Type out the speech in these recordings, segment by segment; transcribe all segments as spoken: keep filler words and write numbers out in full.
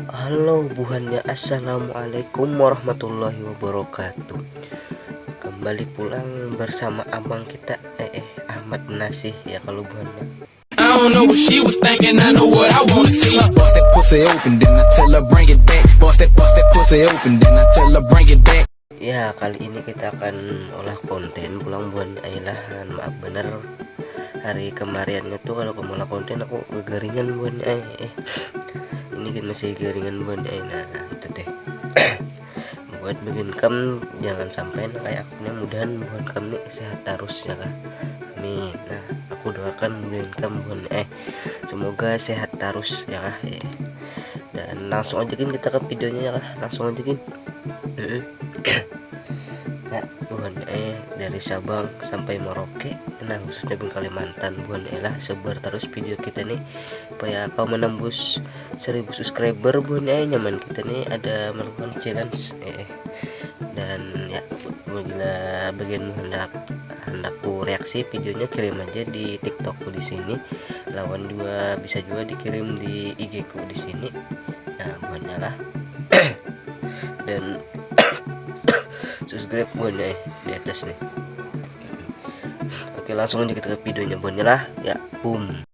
Halo buhannya, assalamualaikum warahmatullahi wabarakatuh. Kembali pulang bersama abang kita, eh, eh Ahmad Nasih ya kalau buhannya. I don't know what she was thinking, I know what I wanna see. Bust that pussy open, then I tell her bring it back. Bust that, bust that pussy open, then I tell her bring it back. Ya, kali ini kita akan olah konten pulang buhan ai lah. Maaf bener, hari kemariannya tuh kalau aku olah konten aku gegaringan buhan ai. Eh, ini kan masih gegaringan buhan ai. Nah, itu teh. Buat bikin kam jangan sampai nah kayak aku nih, mudahan buhan kam nih sehat terus ya kah. Amin. Nah, aku doakan bikin kam buhan eh semoga sehat terus ya kah. Eh. Dan langsung aja gin kita ke videonya ya kah. Langsung aja gin. Ya buhan eh dari Sabang sampai Merauke, nah khususnya di Kalimantan buhan eh lah, sebar terus video kita nih supaya kau menembus seribu subscriber buhan eh. Nyaman kita nih ada melakukan challenge eh. Dan ya bila bagian hendak hendak ku reaksi videonya, kirim aja di TikTokku di sini, lawan juga bisa juga dikirim di I G ku di sini. Nah buhannya lah. Dan subscribe buhannya eh di atas nih. Oke, langsung aja kita ke videonya buhannya lah ya. Boom.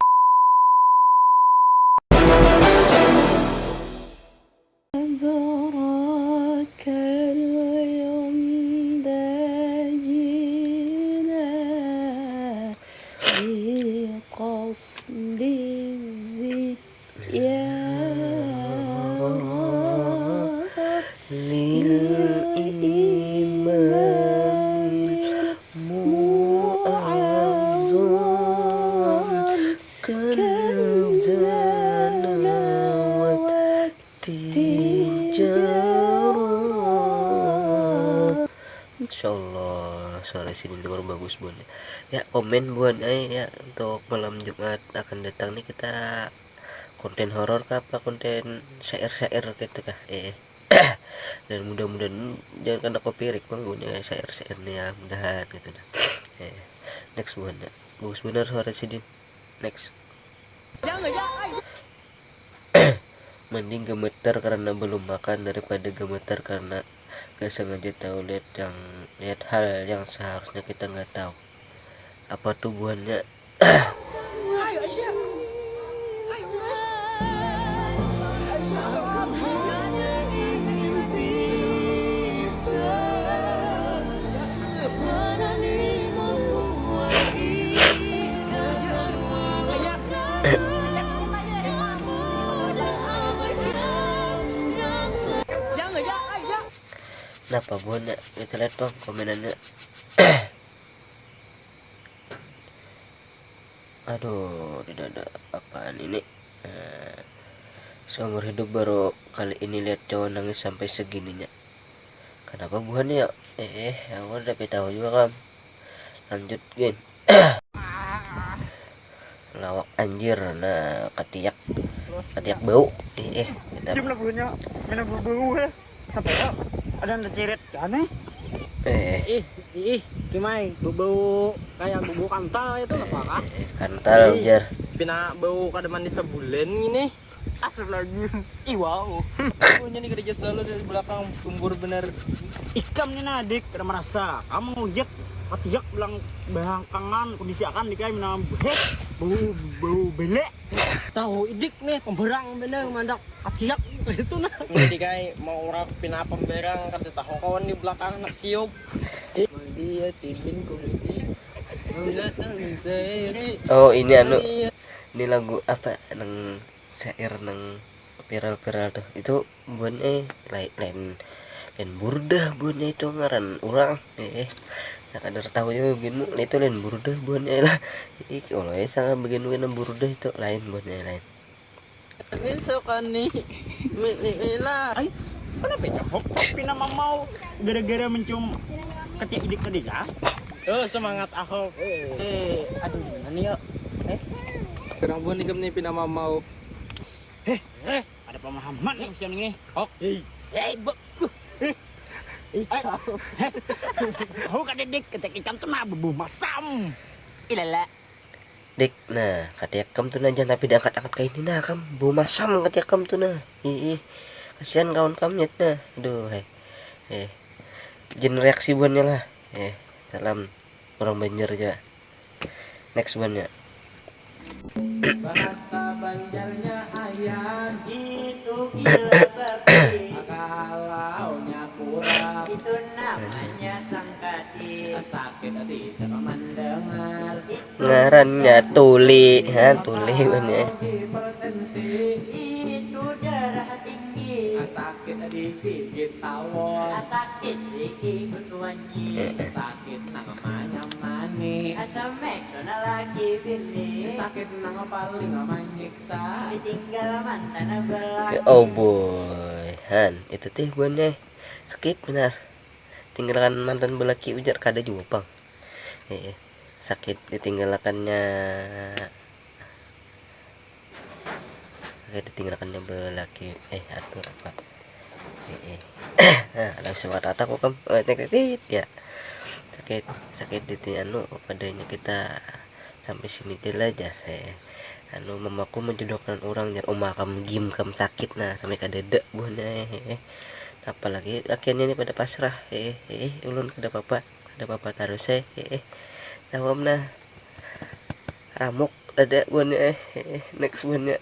Insya Allah sore sini dengar bagus buhan. Ya komen buhan ai ya untuk malam Jumat akan datang nih kita konten horor kah apa konten syair-syair gitu kah eh. Dan mudah-mudahan jangan kena copyright bang punya syair-syair nih ya, mudahan gitu nah. Eh, next buhan ya. Bagus bener suara sidin. Next. Mending gemeter karena belum makan daripada gemeter karena gak sengaja tahu lihat yang lihat hal yang seharusnya kita nggak tahu. Apa tuh buhannya? Kenapa buhannya? Kita lihat bang komenannya. Aduh, tidak ada apaan ini. Eh, seumur hidup baru kali ini lihat cowok nangis sampai segininya. Kenapa buhannya ya? Eh, eh, aku udah tahu juga kam. Lanjut gin. Lawak anjir, nah katiak katiak bau. Eh, eh, kita Cium lah buhannya, mana bau-bau ya. Sampai ya, ada yang tercirit aneh. Eh, Ih, ih, Kimai, bau-bau kayak bau-bau kantal itu apa kah? Eh, kantal Ih, jar. Pina bau kada mandi sebulan ini. Astagfirullahaladzim. Ih, wow. Punya nih kerja selalu dari belakang gembur bener. Ikam nih nadik, kada merasa kamu ngujek katiak belang belakang kondisi akan dikai minang heh bau bau belek. Tahu idik nih pemberang bener mandak katiak itu nah. Jadi kai mau orang pina pemberang kasih tahu kawan di belakang nak siup. Dia timin komedi. Oh ini anu, ini lagu apa nang syair nang viral-viral tuh itu buhan eh lain lain lain burdah buhan eh itu ngaran orang eh eh nah kada tahu juga gini itu lain burdah buhan eh lah. Ih kalau eh sangat begini begini burdah itu lain buhan eh lain. Ini sokani mini mila. Ay, kenapa ya? Hop, pina mamau gara-gara mencium ketiak idik tadi kah? Oh, semangat Ahok. Eh, aduh, ini yuk. Eh, Kenapa nih kamu nih pina mamau? Eh, ada pemahaman nih usian ini. Hok. Hei, hei, bu. Eh, aku kada dik, ketiak ikam tuh nah bebu masam. Ilala. Dik, nah, katiak kam tu nah, jangan tapi diangkat-angkat kayak ini nah, kam bau masam katiak kam tu nah. Ih, ih. Kasihan kawan kam nyet nah. Aduh, heh. Eh. Jangan reaksi buannya lah. Eh, salam orang Banjar aja. Next buannya. Bahasa Banjarnya ayam itu gila babi. Kalau nya kurap itu namanya sangkati. Sakit hati tidak mendengar. Ngarannya tuli, ha, tuli buannya. Itu darah tinggi. Sakit digigit tawon. Sakit digigit wanyi. Sakit nang manyamani. Asam itu laki bini. Sakit nang paling manyiksa. Ditinggal mantan belaki. Oh boy, han, itu teh buannya sakit benar. Tinggalkan mantan belaki ujar kada jua pang. Eh, sakit ditinggalkannya. Oke, ditinggalkannya belaki. Eh, aduh apa? Eh, eh. Nah, ada bisa kata aku kam. Eh, tek, tek, tek, ya. Sakit, sakit di ti-, anu, padanya kita sampai sini dulu aja. Eh, anu, mamaku menjodohkan orang jar, uma kam gim kam sakit nah, sampai kadada buahnya. Eh, eh. Apalagi akhirnya ini pada pasrah. Eh, eh, ulun kada apa-apa, kada apa-apa terus. Eh, eh, eh. Tahu nah. Amuk ada buannya eh, eh, next buannya.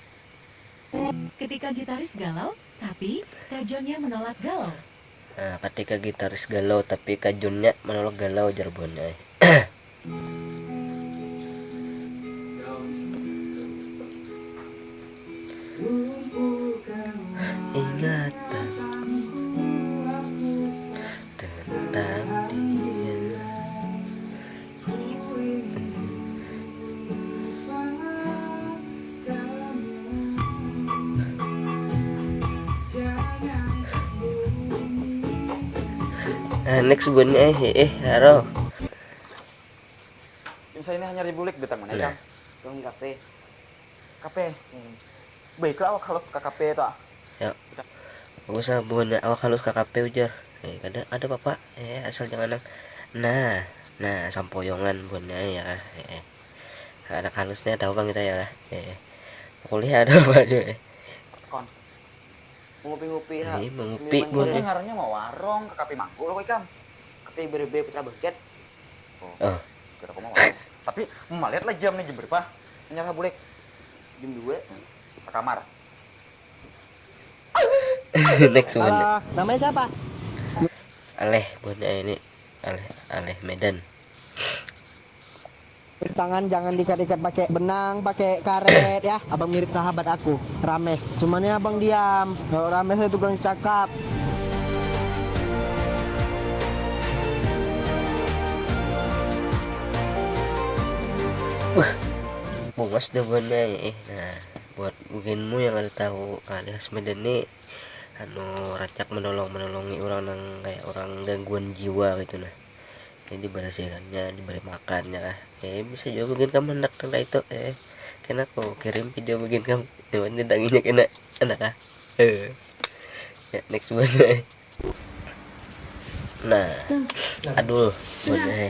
Ketika gitaris galau, tapi kajonnya menolak galau. Nah, ketika gitaris galau tapi kajonnya menolak galau jar buannya eh. Ingatan tentang dia. Nah, next buannya eh eh haro. Misalnya ini hanya ribulik datang mana nah. Ikam? Tukang kafe. Kafe. Hmm. Baiklah awak halus ke kafe itu ah. Ya. Bagus lah buhannya awak halus K K P ujar. Eh, kada ada apa-apa. Eh, asal jangan nang. Nah, nah sampoyongan buhannya ya. Eh, eh. Anak halusnya tahu bang kita ya. Eh, eh. Kuliah ada apa aja eh. Kon. Mengupi-ngupi ha. Ini mengupi buhannya. Ngarannya mau warung K K P mangkul kok ikam. K P B R B Putra Bangkit. Oh. Kira aku mau warung. Tapi melihat lah jam nih jam berapa? Menyerah bulik. Jam dua. Ke kamar. Next one. Halo, namanya siapa? Aleh buatnya ini. Aleh, Aleh Medan. Tangan jangan diikat-ikat pakai benang, pakai karet ya. Abang mirip sahabat aku, Rames. Cuman ya abang diam. Kalau Rames itu tukang cakap. Bungas dah buatnya eh. Nah, buat buginmu yang ada tahu alias Medan nih anu rancak menolong menolongi orang nang kayak orang gangguan jiwa gitu nah. Jadi dibersihannya, diberi makannya lah. Eh, bisa juga mungkin kamu hendak tentang itu eh. Kena aku kirim video mungkin kamu. Cuman danginya kena anak ah. Eh. Ya, next one. Nah. Aduh, sudah.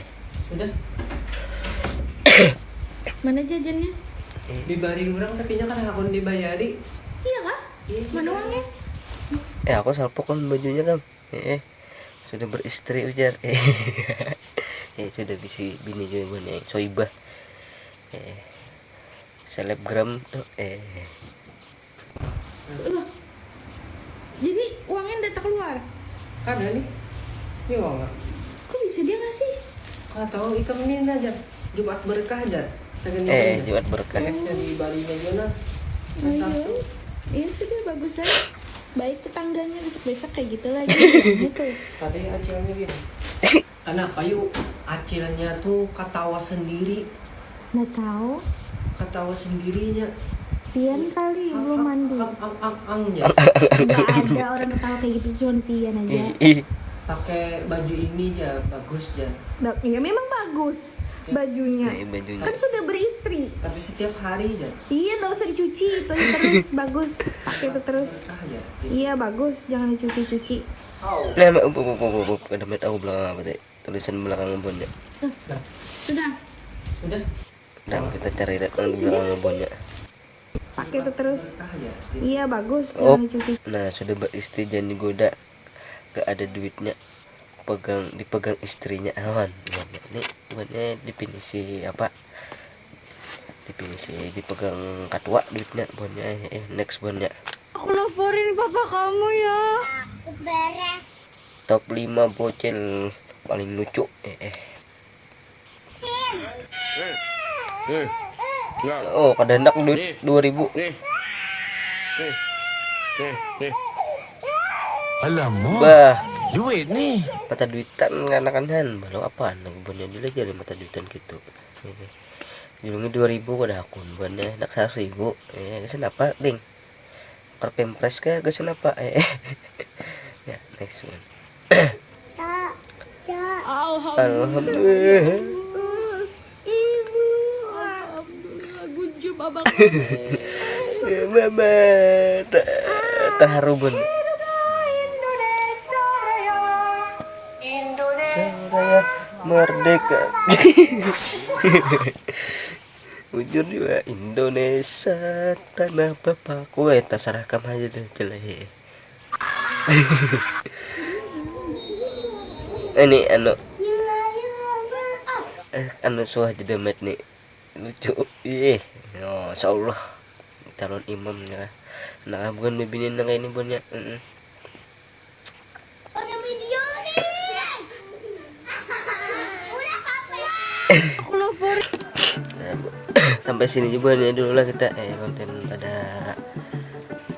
Mana jajannya? Dibari orang tapi nya kada hakun dibayari. Iya kah? Iya. Mana uangnya? Eh, aku salpok kan bajunya kan. Eh, eh. Sudah beristri ujar. Eh. Eh, sudah bisi bini juga nih, Soibah. Eh. Selebgram tuh eh. Loh. Jadi uangnya ndak keluar? Kada nih. Ini uangnya. Kok bisa dia ngasih? Kada tahu, ikam ini aja. Jumat berkah aja. Second eh, ini. Jumat berkah. Esnya di Bali aja nah. Oh, iya. Iya sudah bagus aja. Baik tetangganya besok-besok kayak gitu lagi. Gitu. Tadi acilnya gini. Kenapa yuk acilnya tuh ketawa sendiri? Nggak tahu. Ketawa sendirinya. Pian kali belum mandi. Ang ang ang ang ya. Nggak ada orang ketawa kayak gitu, cuma pian aja. Pakai baju ini ya bagus ya. Ba ya memang bagus bajunya. Nah, bajunya. Kan sudah beristri. Tapi setiap hari ya. Iya, nggak usah dicuci itu terus bagus. Itu terus. Ah, ya. Iya bagus, jangan dicuci-cuci. Nah, mak, up, up, up, up, up, up, ada met aku belakang apa teh? Tulisan belakang bunda. Sudah. Sudah. Nah, kita cari dek nang di belakang kebunnya. Pakai itu terus. Iya, bagus. Oh, Jangan cuci. Nah, sudah beristri jangan digoda. Gak ada duitnya. Pegang, dipegang istrinya awan. Ini bukannya definisi apa? Definisi dipegang katua duitnya bukannya. Eh, next bukannya. Aku laporin papa kamu ya. Top lima bocil paling lucu. Eh, eh. Nih. Nah, Oh, kada hendak duit dua ribu. Nih. Nih. Nih. Nih. Alamak, Bah, duit nih. Mata duitan kanakan han. Baru apa anak buhannya dilajari mata duitan gitu. Julungi dua ribu kada hakun buhannya hendak seratus ribu. Eh, gasan apa, Ding? Kar pempres kah gasan apa? Eh. Ya, next one. Alhamdulillah. Ibu, alhamdulillah, good job abang. Mama ta- taharu bun. Saya merdeka. Bujur juga Indonesia tanah bapakku. Eh, terserah kamu aja deh, jelek. Ini anu eh, anu suah jeda met nih. Lucu. Ih, oh, insyaallah calon imam ya. Nah, bukan bibinin nang ini punya. Heeh. Aku laporin. Nah, sampai sini juga nih dulu lah kita eh konten pada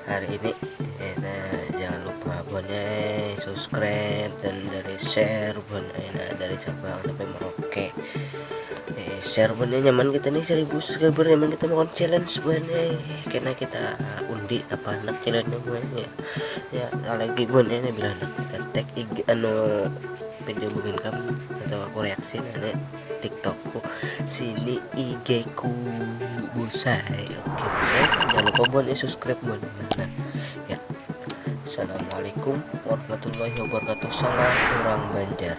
hari ini. Eh, nah, jangan lupa buatnya subscribe dan dari share buatnya, nah, dari Sabang sampai Merauke. Eh, share buatnya nyaman kita nih seribu subscriber, nyaman kita mau challenge buatnya, karena kita undi apa anak challenge buatnya. Ya, lagi buatnya bila anak kita tag I G anu video mungkin kamu atau aku reaksi nanti TikTokku sini I G ku busai. Oke, busai, jangan lupa buat subscribe buat mana ya. Assalamualaikum warahmatullahi wabarakatuh. Salam orang Banjar.